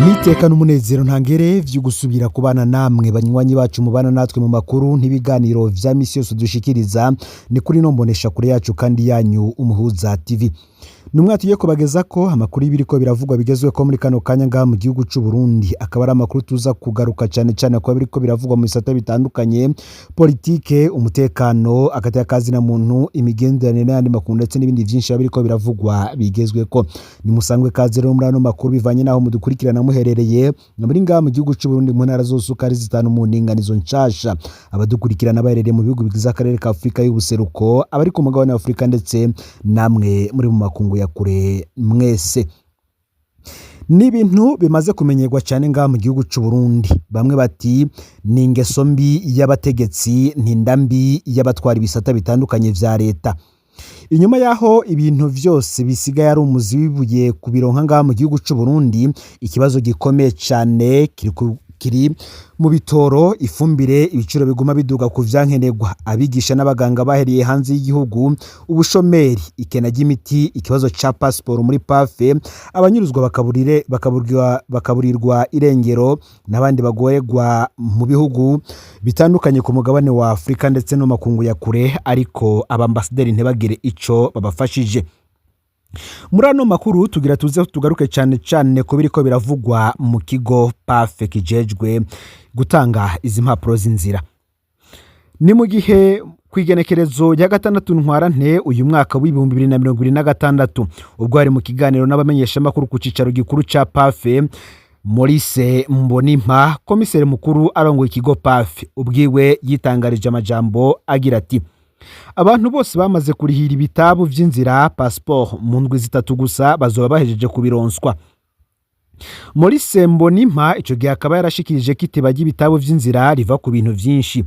Niteka n'umunezero ntangere vyo gusubira kubana namwe banywanyi bacu mubana natwe mu makuru n'ibiganiro vya misi yose dushikiriza ni kuri no mbonesha kure yacu kandi yanyu Umuhuza TV. Numwe tugiye kubageza ko amakuru y'ibiriko biravugwa bigezweho muri kano kanya ngaha mu gihugu c'u Burundi, akaba ari amakuru tuza kugaruka cyane cyane kuba biriko biravugwa mu bisata bitandukanye: politike, umutekano, agateka kazina muntu, imigenderanire n'ayandi makuru, ndetse n'ibindi vyinshi biba biriko biravugwa bigezweko. Ni musangwe kaze rero muri ano makuru bivanye n'aho mudukurikirana muherereye muri ngaha mu gihugu c'u Burundi, mu ntara zose uko ari zitanu mu ndinganizo nshasha, abadukurikirana baherereye mu bihugu bigize akarere ka Afurika y'ubuseruko, abari ku mugabane wa Afurika, ndetse namwe muri mu makungu ya kure mwese. Ni ibintu bimaze kumenyerwa cyane ngaha mu gihugu c'u Burundi. Bamwe bati ni ingeso mbi y'abategetsi, ntinda mbi y'abatwara ibisata bitandukanye vya leta. Inyuma y'aho ibintu vyose bisigaye ari umuzi w'ibuye kubironka ngaha mu gihugu c'u Burundi, ikibazo gikomeye cyane kiri mu bitoro, ifumbire, ibiciro biguma biduga ku vyankenerwa, abigisha n'abaganga bahereye hanze y'igihugu, ubushomeri, ikena ry'imiti, ikibazo ca pasiporo muri PAFE, abanyuruzwa bakaburirwa irengero n'abandi bagorerwa mu bihugu bitandukanye ku mugabane wa Afurika ndetse no makungu ya kure, ariko abambasaderi ntibagire ico babafashije. Muri ano makuru tugira tuze tugaruke cyane cyane ku biriko biravugwa mu kigo PAFE kijejwe gutanga izi mpapuro z'inzira. Ni mu gihe ku igenekerezo rya 6 Ntwarante uyu mwaka w'2026, ubwo hari mu kiganiro n'abamenyeshamakuru ku cicaro gikuru ca PAFE, Maurice Mbonimpa, komiseri mukuru arongoye ikigo PAFE, ubwiwe yitangarije amajambo agira ati: "Abantu bose bamaze kurihira ibitabu vy'inzira, passeport, mu ndwi 3 gusa bazoba bahejeje kubironswa." Maurice Mbonimpa ico gihe akaba yarashikirije ko iteba ry'ibitabo vy'inzira riva ku bintu vyinshi.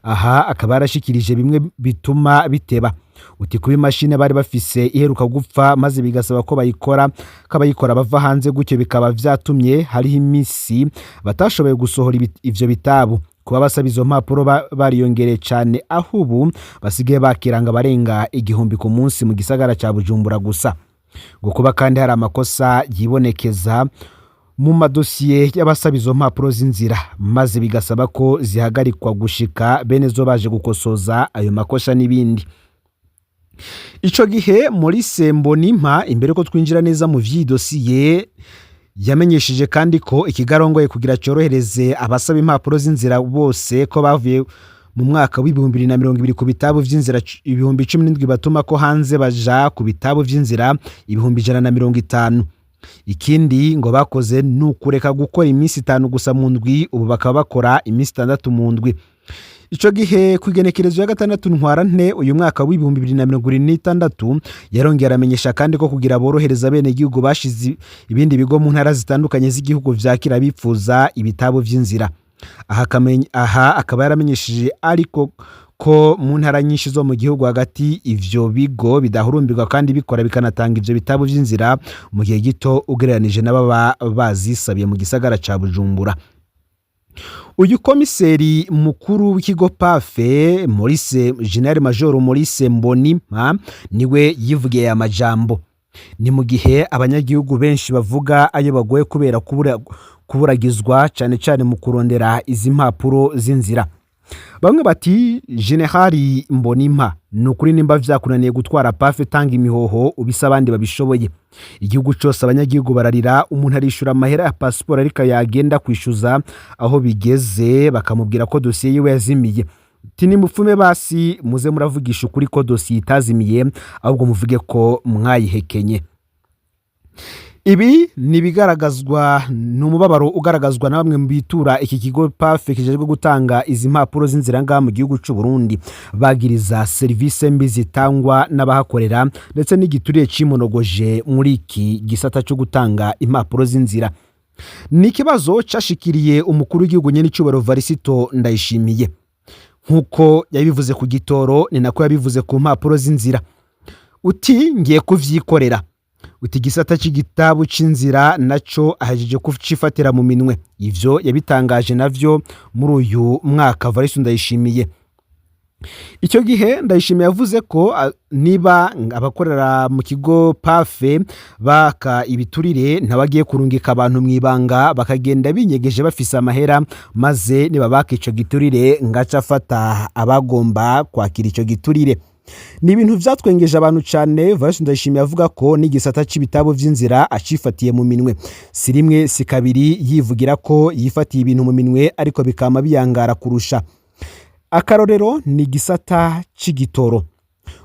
Aha akaba yarashikirije bimwe bituma biteba, uti kuba imashini bari bafise iheruka gupfa, maze bigasaba ko bayikora, ko abayikora bava hanze, gutyo bikaba vyatumye hariho imisi batashoboye gusohora ivyo bitabo, kuba basaba izo mpapuro bariyongereye cane, aho ubu basigaye bakiranga barenga 1000 ku munsi mu gisagara ca Bujumbura gusa, ngo kuba kandi hari amakosa yibonekeza mu madosiye y'abasaba izo mpapuro z'inzira, maze bigasaba ko zihagarikwa gushika bene zo baje gukosoza ayo makosa n'ibindi. Ico gihe Maurice Mbonimpa, imbere ko twinjira neza mu vy'iyi dosiye, yamenyesheje kandi ko ikigarongoye kugira cyorohereze abasaba impapuro z'inzira bose, ko bavuye mu mwaka w'2020 ku bitabo vy'inzira 17,000 batuma ko hanze, baja ku bitabo vy'inzira 150,000. Ikindi ngo bakoze ni ukureka gukora iminsi 5 gusa mu ndwi, ubu bakaba bakora iminsi 6 mu ndwi. Ico gihe ku igenekerezo ya 6 Ntwarante uyu mwaka w'2026, yarongera aramenyesha kandi ko kugira borohereza abenegihugu bashize ibindi bigo mu ntara zitandukanye z'igihugu vyakira abipfuza ibitabo vy'inzira. Aha akaba yaramenyesheje ariko ko mu ntara nyinshi zo mu gihugu hagati ivyo bigo bidahurumbirwa kandi bikora bikanatanga ivyo bitabo vy'inzira mu gihe gito ugereranije n'ababa bazisabiye mu gisagara ca Bujumbura. Uyu komiseri mukuru w'ikigo PAFE, Maurice, General Major Maurice Mbonimpa, niwe yivugiye aya majambo. Ni mu gihe abanyagihugu benshi bavuga ayo bagoye kubera kuburagizwa cane cane mu kurondera izi mpapuro z'inzira. Bamwe bati: "Generali Mbonimpa, ni ukuri nimba vyakunaniye gutwara PAFE, tanga imihoho ubise abandi babishoboye. Igihugu cose abanyagihugu bararira. Umuntu arishura amahera ya pasiporo, ariko yagenda kwishuza aho bigeze bakamubwira ko dosiye yiwe yazimiye." Ti nimupfume basi muze muravugisha ukuri ko dosiye itazimiye, ahubwo muvuge ko mwayihekenye. Ibi ni ibigaragazwa, ni umubabaro ugaragazwa na bamwe mu bitura iki kigo PAFE kijejwe gutanga izi mpapuro z'inzira ngaha mu gihugu c'u Burundi, bagiriza serivisi mbi zitangwa n'abahakorera ndetse n'igiturire cimonogoje muri iki gisata cyo gutanga impapuro z'inzira. Ni ikibazo cashikiriye umukuru w'igihugu nyenicubahiro Varisito Ndayishimiye. Nk'uko yabivuze ku gitoro, ni nako yabivuze ku mpapuro z'inzira, uti ngiye kuvyikorera, uti igisata c'igitabu c'inzira naco ahejeje kucifatira mu minwe. Ivyo yabitangaje navyo muri uyu mwaka Varisto Ndayishimiye. Icyo gihe Ndayishimiye yavuze ko niba abakorera mu kigo PAF baka ibiturire, ntabagiye kurungika abantu mu ibanga bakagenda binyegeje bafise amahera, maze nibabaka ico giturire ngaca afata abagomba kwakira ico giturire. Ni ibintu vyatwengeje abantu cane. Evariste Ndayishimiye avuga ko n'igisata c'ibitabo vy'inzira acifatiye mu minwe. Si rimwe si kabiri yivugira ko yifatiye ibintu mu minwe, ariko bikama biyangara kurusha. Akarorero ni igisata c'igitoro.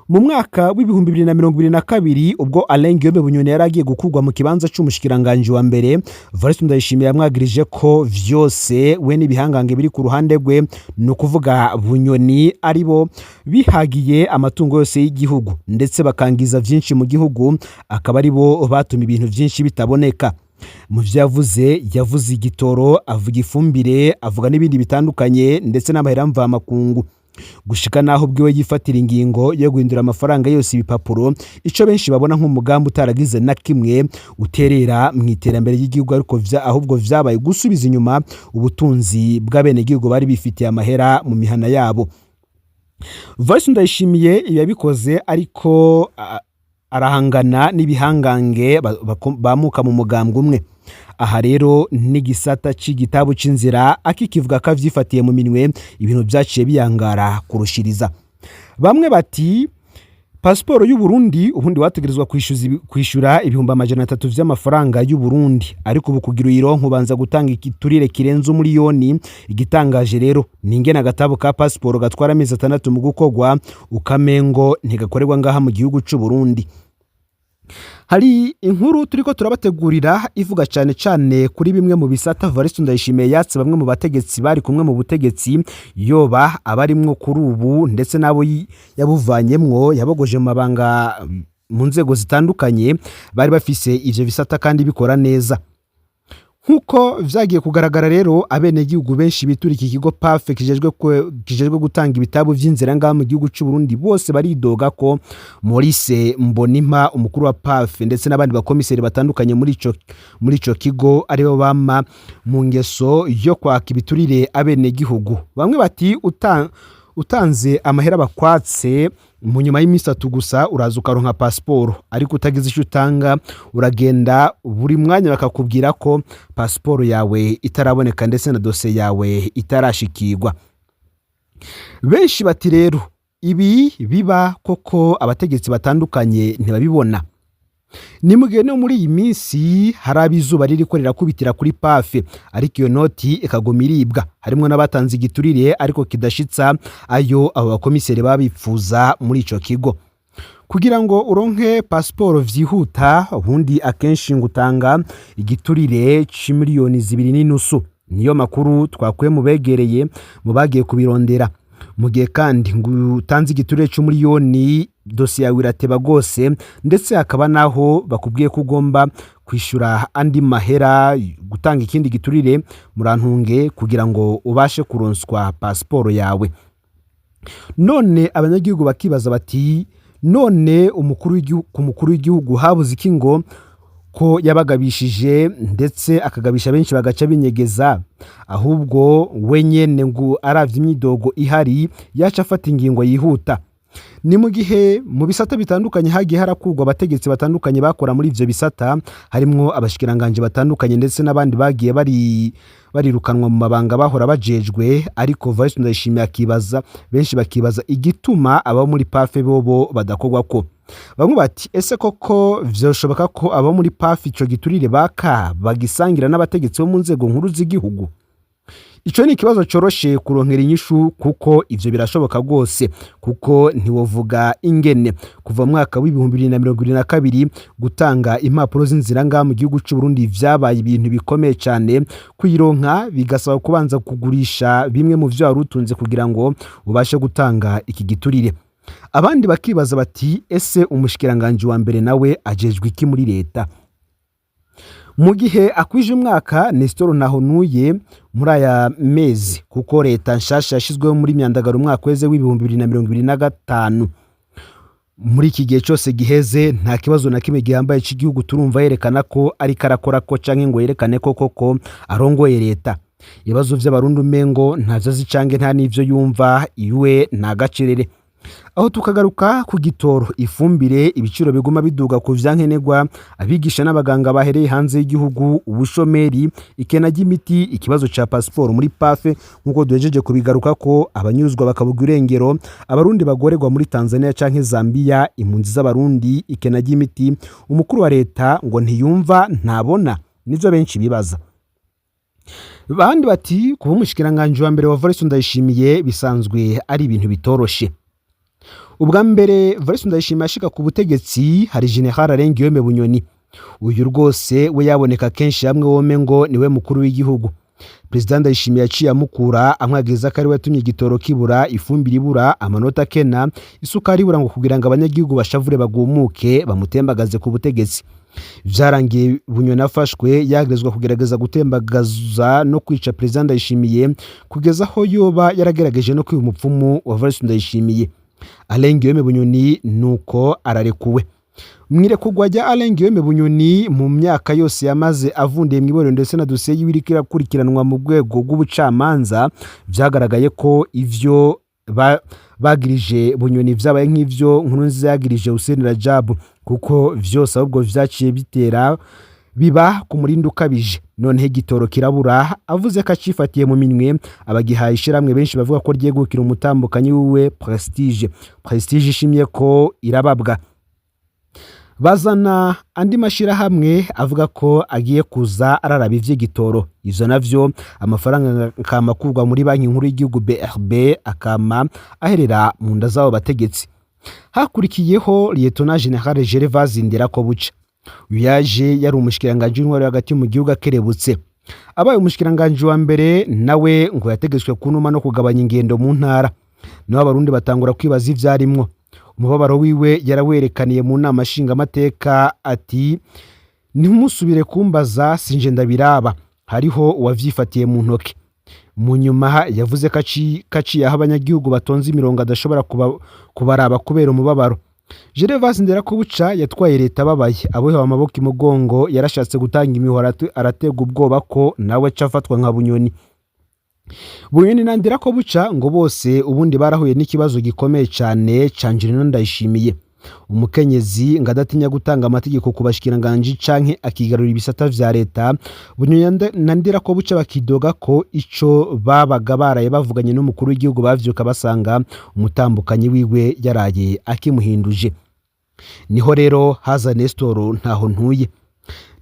Mu mwaka w'2022, ubwo Alain Guillaume Bunyoni yari agiye gukurwa mu kibanza c'umushikiranganji wa mbere, Evariste Ndayishimiye yamwagirije ko vyose we n'ibihangange biri ku ruhande rwe, ni ukuvuga Bunyoni, ari bo bihagiye amatungo yose y'igihugu ndetse bakangiza vyinshi mu gihugu, akaba ari bo batuma ibintu vyinshi bitaboneka. Mu vyo yavuze, yavuze igitoro, avuga ifumbire, avuga n'ibindi bitandukanye, ndetse n'amahera mvamakungu, gushika naho ubwiwe yifatira ingingo yo guhindura amafaranga yose ibipapuro, ico benshi babona nk'umugambi utaragize na kimwe uterera mu iterambere ry'igihugu, ariko ahubwo vyabaye gusubiza inyuma ubutunzi bw'abenegihugu bari bifitiye amahera mu mihana yabo. Evariste Ndayishimiye ibi yabikoze ariko arahangana n'ibihangange bamuka mu mugambwe umwe. Aha rero n'igisata c'igitabo c'inzira akikivuga ko avyifatiye mu minwe, ibintu vyaciye biyangara kurushiriza. Bamwe bati pasiporo y'u Burundi ubundi wategerezwa kwishura 300,000 vy'amafaranga y'u Burundi, ariko ubu kugira uyironke ubanza gutanga igiturire kirenze 1 miliyoni. Igitangaje rero ni ingene agatabo ka pasiporo gatwara amezi 6 mu gukorwa, ukamengo ntigakorerwa ngaha mu gihugu c'u Burundi. Hari inkuru turiko turabategurira ivuga cane cane kuri bimwe mu bisata Evariste Ndayishimiye yatse bamwe mu bategetsi bari kumwe mu butegetsi, yoba abarimwo kuri ubu ndetse n'abo yabuvanyemwo, yabogoje mu mabanga mu nzego zitandukanye, bari bafise ivyo bisata kandi bikora neza. Nk'uko vyagiye kugaragara rero, abenegihugu benshi bitura iki kigo PAF kijejwe gutanga ibitabo vy'inzira ngaha mu gihugu c'u Burundi, bose baridoga ko Maurice Mbonimpa, umukuru wa PAF, ndetse n'abandi bakomiseri batandukanye muri ico kigo aribo bama mu ngeso yo kwaka ibiturire abenegihugu. Bamwe bati utanze amahera bakwatse, mu nyuma y'iminsi 3 gusa uraza ukaronka pasiporo, ariko utagize icyo utanga uragenda buri mwanya bakakubwira ko pasiporo yawe itaraboneka ndetse na dosiye yawe itarashikirwa. Benshi bati rero ibi biba koko abategetsi batandukanye ntibabibona. Ni mu gihe no muri iyi minsi hari abizuba ririko rirakubitira kuri PAF, ariko iyo noti ikaguma iribwa, harimwo n'abatanze igiturire ariko kidashitsa ayo abo bakomiseri baba bipfuza muri ico kigo. Kugira ngo uronke pasiporo vyihuta, ubundi akenshi ngo utanga igiturire c'2.5 miliyoni. Niyo makuru twakuye mu begereye mu bagiye kubirondera. Mu gihe kandi ngo utanze igiturire c'1 miliyoni, dosiye yawe irateba rwose, ndetse hakaba naho bakubwiye ko ugomba kwishyura andi mahera, gutanga ikindi giturire, murantunge, kugira ngo ubashe kuronswa pasiporo yawe. None abanyagihugu bakibaza bati none umukuru w'igihugu, ku mukuru w'igihugu habuze iki ngo ko yabagabishije ndetse akagabisha benshi bagaca binyegeza, ahubwo we nyene ngo aravye imyidogo ihari yaca afata ingingo yihuta? Ni mu gihe mu bisata bitandukanye hagiye harakurwa abategetsi batandukanye bakora muri ivyo bisata, harimwo abashikiranganje batandukanye ndetse n'abandi bagiye bari barirukanwa mu mabanga bahora bajejwe. Ariko Evariste Ndayishimiye akibaza, benshi bakibaza igituma abo muri PAF bobo badakorwa ko. Bamwe bati ese koko vyoshoboka ko abo muri PAF ico giturire baka bagisangira n'abategetsi bo mu nzego nkuru z'igihugu? Ico ni ikibazo coroshe kuronkera inyishu, kuko ivyo birashoboka rwose, kuko ntiwovuga ingene kuva mu mwaka w'2022 gutanga impapuro z'inzira ngaha mu gihugu c'u Burundi vyabaye ibintu bikomeye cane, kuyironka bigasaba kubanza kugurisha bimwe mu vyo wari utunze kugira ngo ubashe gutanga iki giturire. Abandi bakibaza bati ese umushikiranganji wa mbere nawe ajejwe iki muri leta? Mu gihe akwije umwaka Nestor Ntahonuye muri aya mezi, kuko leta nshasha yashizweho muri myandagaro umwaka weze w'2025, muri iki gihe cyose giheze nta kibazo na kimwe gihambaye cy'igihugu turumva yerekana ko ariko arakora ko, canke ngo yerekane ko koko arongoye leta. Ibibazo vy'Abarundi umengo ntavyo azi canke nta n'ivyo yumva, iwe nta gacerere. Aho tukagaruka ku gitoro, ifumbire, ibiciro biguma biduga ku vyankenerwa, abigisha n'abaganga bahereye hanze y'igihugu, ubushomeri, ikena ry'imiti, ikibazo ca pasiporo muri PAFE nk'uko duhejeje kubigaruka ko abanyuruzwa bakabugwa irengero, Abarundi bagorerwa muri Tanzania canke Zambia, impunzi z'Abarundi, ikena ry'imiti. Umukuru wa leta ngo ntiyumva, ntabona, nivyo benshi bibaza. Bandi bati kuba umushikiranganji wa mbere wa Evariste Ndayishimiye bisanzwe ari ibintu bitoroshe. Ubwa mbere Evariste Ndayishimiye ashika ku butegetsi hari General Alain Guillaume Bunyoni. Uyu rwose we yaboneka kenshi hamwe wome ngo niwe mukuru w'igihugu. Perezida Ndayishimiye yaciye amukura, amwagiriza ko ari we yatumye igitoro kibura, ifumbire ibura, amanota akena, isukari ibura, ngo kugira ngo abanyagihugu bashavure bagumuke bamutembagaze ku butegetsi. Vyarangiye Bunyoni afashwe, yagerezwa kugerageza gutembagaza no kwica Perezida Ndayishimiye, kugeza aho yoba yaragerageje no kwiba umupfumu wa Evariste Ndayishimiye. Alain Guillaume Bunyoni nuko ararekuwe. Mwirekurwa rya Alain Guillaume Bunyoni, mu myaka yose yamaze avundiye mw'iborero ndetse na dosiye yiwe iriko irakurikiranwa mu rwego rw'ubucamanza, vyagaragaye ko ivyo bagirije Bunyoni vyabaye nk'ivyo Nkurunziza yagirije Hussein Rajab, kuko vyose ahubwo vyaciye bitera biba ku murindi ukabije. Noneho igitoro kirabura, avuze ko acifatiye mu minwe, abagihaye ishiramwe benshi bavuga ko ryegukira umutambukanyi wiwe Prestige. Prestige ishimye ko irababwa, bazana andi mashirahamwe avuga ko agiye kuza araraba ivy'igitoro. Ivyo navyo amafaranga akama akurwa muri Banki Nkuru y'igihugu BRB, akama aherera mu nda z'abo bategetsi. Hakurikiyeho Lieutenant General Gervais Ndirakobuca. Uyu yaje yari umushikiranganji w'intwaro hagati mu gihugu, akerebutse. Abaye umushikiranganji wa mbere, nawe ngo yategetswe kunuma no kugabanya ingendo mu ntara. Naho Abarundi batangura kwibaza ivyarimwo. Umubabaro wiwe yarawerekaniye mu nama nshingamateka, ati: "Ntimusubire kumbaza, sinje ndabiraba, hariho uwavyifatiye mu ntoke." Mu nyuma yavuze ko aciye aho abanyagihugu batonze imirongo adashobora kubaraba kubera umubabaro. Gervais Nderakobuca yatwaye leta ababaye, abohewe amaboko imugongo. Yarashatse gutanga imihoro, aratega ubwoba ko nawe aca afatwa nka Bunyoni. Bunyoni na Nderakobuca ngo bose ubundi barahuye n'ikibazo gikomeye cyane ca Angelina Ndayishimiye, umukenyezi ngo adatinya gutanga amategeko ku bashikiranganji canke akigarurira ibisata vya leta. Bunyoni na Nderakobuca bakidoga ko ico babaga baraye bavuganye n'umukuru w'igihugu bavyuka basanga umutambukanyi wiwe yaraye akimuhinduje. Niho rero haza Nestor Ntaho Ntuye.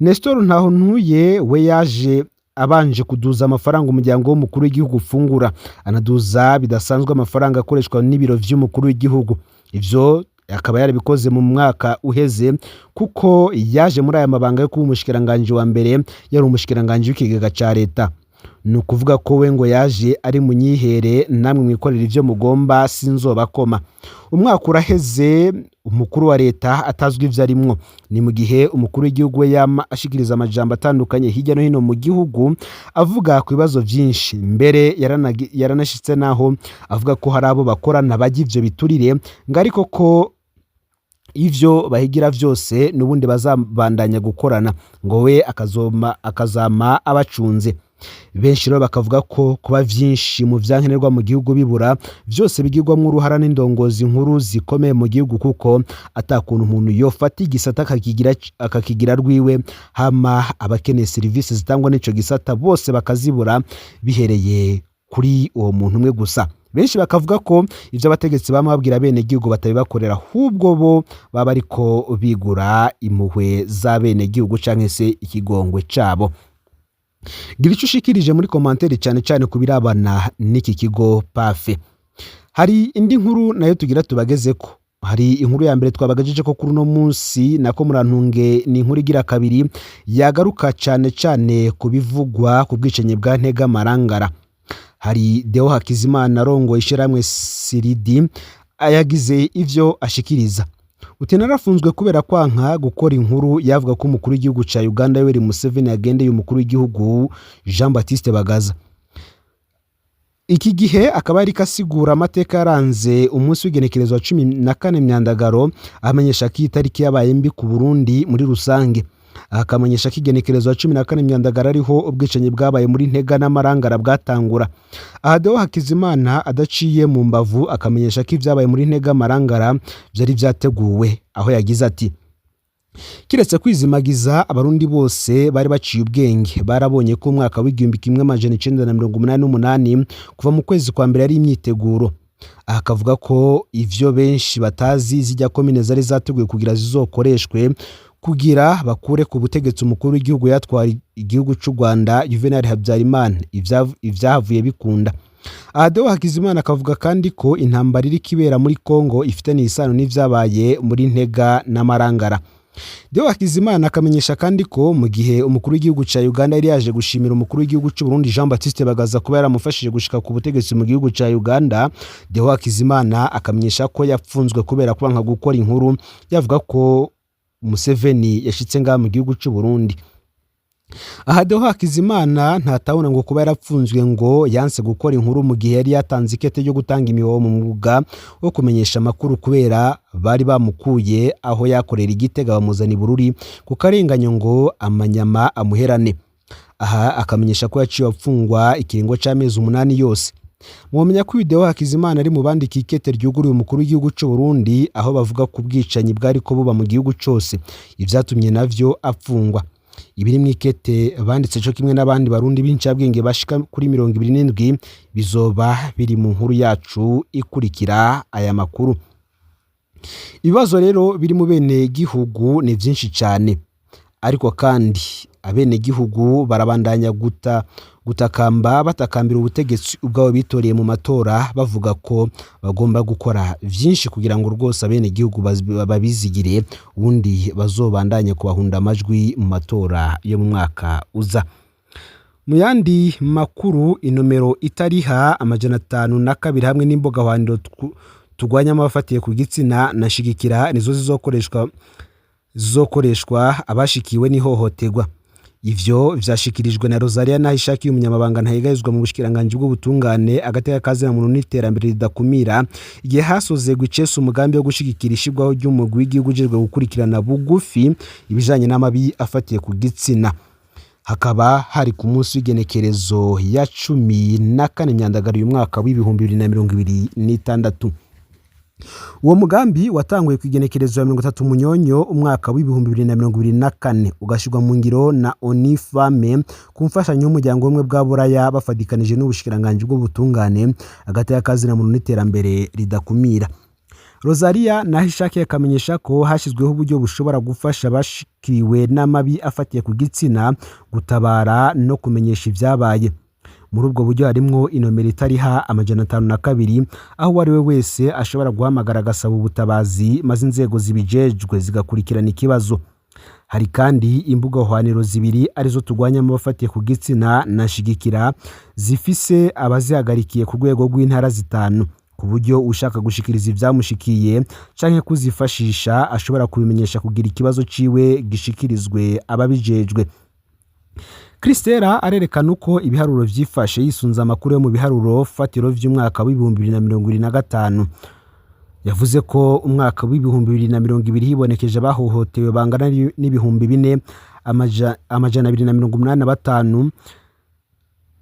Nestor Ntaho Ntuye we yaje abanje kuduza amafaranga umuryango w'umukuru w'igihugu ufungura, anaduza bidasanzwe amafaranga akoreshwa n'ibiro vy'umukuru w'igihugu. Ivyo akaba yarabikoze mu mwaka uheze, kuko yaje muri aya mabanga yo kuba umushikiranganji wa mbere yari umushikiranganji w'ikigega ca leta. Ni ukuvuga ko we ngo yaje ari munyihere, namwe mwikorera ivyo mugomba, sinzobakoma. Umwaka uraheze umukuru wa leta atazwi ivyo arimwo. Ni mu gihe umukuru w'igihugu we yama ashikiriza amajambo atandukanye hirya no hino mu gihugu, avuga ku bibazo vyinshi. Mbere yaranashitse naho avuga ko hari abo bakorana bajya ivyo biturire, ngo ariko ko ivyo bahigira vyose n'ubundi bazabandanya gukorana, ngo we akazama abacunze. Benshi rero bakavuga ko kuba vyinshi mu vyankenerwa mu gihugu bibura, vyose bigirwamwo uruhara n'indongozi nkuru zikomeye mu gihugu, kuko atakuntu umuntu yofata igisata akakigira rwiwe, hama abakeneye serivisi zitangwa n'ico gisata bose bakazibura bihereye kuri uwo muntu umwe gusa. Benshi bakavuga ko ivyo abategetsi bama babwira abenegihugu batabibakorera, ahubwo bo baba ariko bigura impuhwe z'abenegihugu canke se ikigongwe cabo. Gira ico ushikirije muri commentaire, cyane cyane ku birabana n'iki kigo PAFE. Hari indi nkuru nayo tugira tubagezeko. Hari inkuru ya mbere twabagejeje ko kuri uno munsi, nako murantunge, ni inkuru igira kabiri yagaruka cyane cyane ku bivugwa ku bwicanyi bwa Ntega Marangara. Hari Deo Hakizimana arongoye ishyirahamwe Siridi, yagize ivyo ashikiriza. Uti: "Narafunzwe kubera kwanka gukora inkuru yavuga ko umukuru w'igihugu ca Uganda Yoweri Museveni yagendeye umukuru w'igihugu Jean Baptiste Bagaza." Iki gihe akaba yariko asigura amateka yaranze umunsi w'igenekerezo wa 14 Myandagaro, amenyesha ko iyi tariki yabaye mbi ku Burundi muri rusange. Akamenyesha ko igenekerezo ya 14 Myandagara ariho ubwicanyi bwabaye muri Ntega n'Amarangara bwatangura. Aha Deo Hakizimana adaciye mu mbavu akamenyesha ko ibyabaye muri Ntega Marangara byari vyateguwe, aho yagize ati: "Kiretse kwizimagiza, abarundi bose bari baciye ubwenge barabonye ko umwaka w'1988 kuva mu kwezi kwa mbere ari imyiteguro." Aha akavuga ko ivyo benshi batazi, zijya komine zari zateguye kugira zizokoreshwe kugira bakure ku butegetsi umukuru w'igihugu yatwara igihugu c'u Rwanda, Juvenal Habyarimana. Ivyahavuye bikunda. Aha Deo Hakizimana akavuga kandi ko intambara iriko ibera muri Congo ifitanye isano n'ivyabaye muri Ntega n'Amarangara. Deo Hakizimana akamenyesha kandi ko mu gihe umukuru w'igihugu ca Uganda yari yaje gushimira umukuru w'igihugu c'u Burundi Jean Baptiste Bagaza kuba yaramufashije gushika ku butegetsi mu gihugu ca Uganda, Deo Hakizimana akamenyesha ko yapfunzwe kubera kwanka gukora inkuru yavuga ko Museveni yashitse ngaha mu gihugu c'u Burundi. Aha Deo Hakizimana ntatabona ngo kuba yarapfunzwe ngo yanse gukora inkuru mu gihe yari yatanze ikete ryo gutanga imihoho mu mwuga wo kumenyesha amakuru, kubera bari bamukuye aho yakorera igitega bamuzana i Bururi ku karenganyo ngo amanyama amuherane. Aha akamenyesha ko yaciwe apfungwa ikiringo c'amezi 8 yose. Mwomenya ko Deo Hakizimana ari mu bandika ikete ryuguriwe umukuru w'igihugu c'u Burundi, aho bavuga ku bwicanyi bwariko buba mu gihugu cose, ivyatumye navyo apfungwa. Ibiri mu ikete banditse co kimwe n'abandi barundi b'incabwenge bashika kuri 27 bizoba biri mu nkuru yacu ikurikira aya makuru. Ibibazo rero biri mu bene gihugu ni vyinshi cane, ariko kandi abene gihugu barabandanya gutakamba batakambira ubutegetsi ubwabo bitoreye mu matora, bavuga ko bagomba gukora vyinshi kugira ngo rwose abene gihugu babizigire, ubundi bazobandanye kubahunda amajwi mu matora yo mu mwaka uza. Mu yandi makuru, inomero itariha 502 hamwe n'imbuga turwanya abafatiye ku gitsina na Shigikira nizo zizokoreshwa abashikiwe n'ihohoterwa. Ivyo vyashikirijwe na Rosalia Nahishakiye, umunyamabanga ntayegayezwa mu bushikiranganji bw'ubutungane, agateka kazina muntu n'iterambere ridakumira, igihe hasozegwa icese umugambi wo gushigikira ishirwaho ry'umugwi w'igihugu ujejwe gukurikirana bugufi ibijanye n'amabi afatiye ku gitsina. Hakaba hari ku munsi w'igenekerezo ya 14 Myandagaro uyu mwaka w'2026. Uwo mugambi watanguye ku igenekerezo ya 30 Munyonyo umwaka w'2024, ugashyirwa mu ngiro na ONU Femmes ku mfashanyo y'umuryango w'ubumwe bwa Buraya, bafatikanije n'ubushikiranganji bw'ubutungane, agateka kazina muntu n'iterambere ridakumira. Rosalia Nahishakiye akamenyesha ko hashyizweho uburyo bushobora gufasha abashikiwe n'amabi afatiye ku gitsina gutabara no kumenyesha ibyabaye. Muri ubwo buryo harimwo inomero itariha 502, aho uwo ari we wese ashobora guhamagara agasaba ubutabazi, maze inzego zibijejwe zigakurikirana ikibazo. Hari kandi imbuga hwaniro zibiri, arizo turwanyamo abafatiye ku gitsina na Shigikira, zifise abazihagarikiye ku rwego rw'intara zitanu, ku buryo ushaka gushikiriza ivyamushikiye canke kuzifashisha ashobora kubimenyesha kugira ikibazo ciwe gishikirizwe ababijejwe. Christella arerekana uko ibiharuro vyifashe yisunze amakuru yo mu biharuro fatiro vy'umwaka w'2025. Yavuze ko umwaka w'2020 hibonekeje abahohotewe bangana n'4285.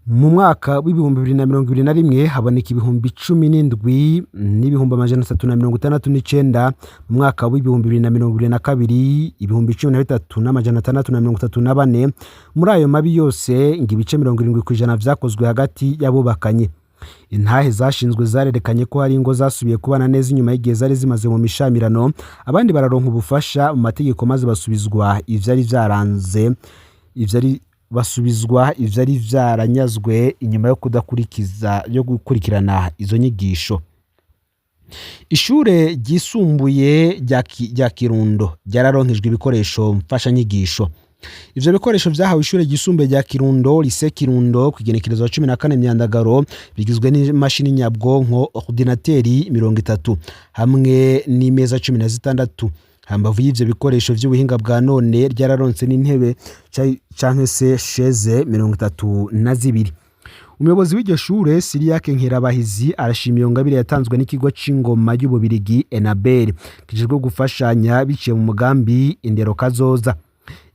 Mu mwaka w'2021 haboneka 17,369. Mu mwaka w'2022 13,634. Muri ayo mabi yose ngo ibice 70% vyakozwe hagati y'abubakanye. Intahe zashinzwe zarerekanye ko hari ingo zasubiye kubana neza inyuma y'igihe zari zimaze mu mishamirano, abandi bararonka ubufasha mu mategeko maze basubizwa ivyari vyaranze ivyari basubizwa ivyari vyaranyazwe inyuma yo kudakurikiza yo gukurikirana izo nyigisho. Ishure ryisumbuye rya Kirundo ryararonkejwe ibikoresho mfashanyigisho. Ivyo bikoresho vyahawe ishure ryisumbuye rya Kirundo, Lycée Kirundo, ku igenekerezo ya 14 Myandagaro, bigizwe n'imashini nyabwonko ordinateur 30 hamwe n'imeza 16. Hambavu y'ivyo bikoresho vy'ubuhinga bwa none, ryararonse n'intebe canke se chaise 32. Umuyobozi w'iryo shure Siriake Nkerabahizi arashima iyo ngabire yatanzwe n'ikigo c'ingoma y'Ububirigi Enabel kijejwe gufashanya biciye mu mugambi Indero Kazoza.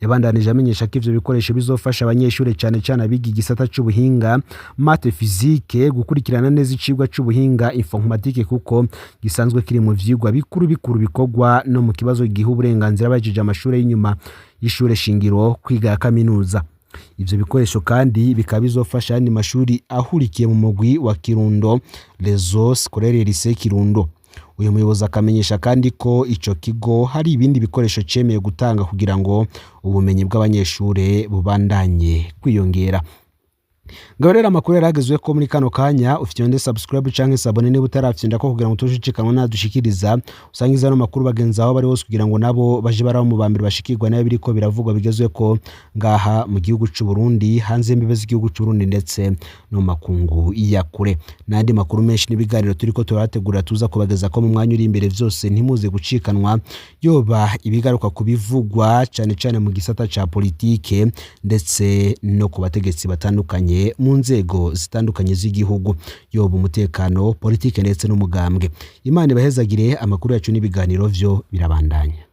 Yabandanije amenyesha ko ivyo bikoresho bizofasha abanyeshure cane cane abiga igisata c'ubuhinga maths physique gukurikirana neza icigwa c'ubuhinga informatique, kuko gisanzwe kiri mu vyigwa bikuru bikuru bikorwa no mu kibazo giha uburenganzira abahejeje amashure y'inyuma y'ishure shingiro kwiga ya kaminuza. Ivyo bikoresho kandi bikaba bizofasha ayandi mashuri ahurikiye mu mugwi wa Kirundo, Réseau Scolaire Lycée Kirundo. Uyu muyobozi akamenyesha kandi ko ico kigo hari ibindi bikoresho cemeye gutanga kugira ngo ubumenyi bw'abanyeshure bubandanye kwiyongera. Ngaho rero amakuru yaragezwe ko muri kano kanya ufite subscribe canke s'abonner niba utarafyonda ko kugira ngo utushikanwa nadushikiriza, usangiza ano makuru bagenzi aho bari hose kugira ngo nabo baje barabo mu bambere bashikirwa nayo biriko biravugwa bigezwe ko ngaha mu gihugu c'u Burundi, hanze y'imbibe z'igihugu c'u Burundi ndetse no mu makungu ya kure, n'andi makuru menshi n'ibiganiro turiko turabategura tuza kubageza ko mu mwanya uri imbere. Vyose ntimuze gucikanwa, yoba ibigaruka ku bivugwa cane cane mu gisata ca politike ndetse no ku bategetsi batandukanye mu nzego zitandukanye z'igihugu, yoba umutekano, politike ndetse n'umugambwe. Imana ibahezagire. Amakuru yacu n'ibiganiro vyo birabandanya.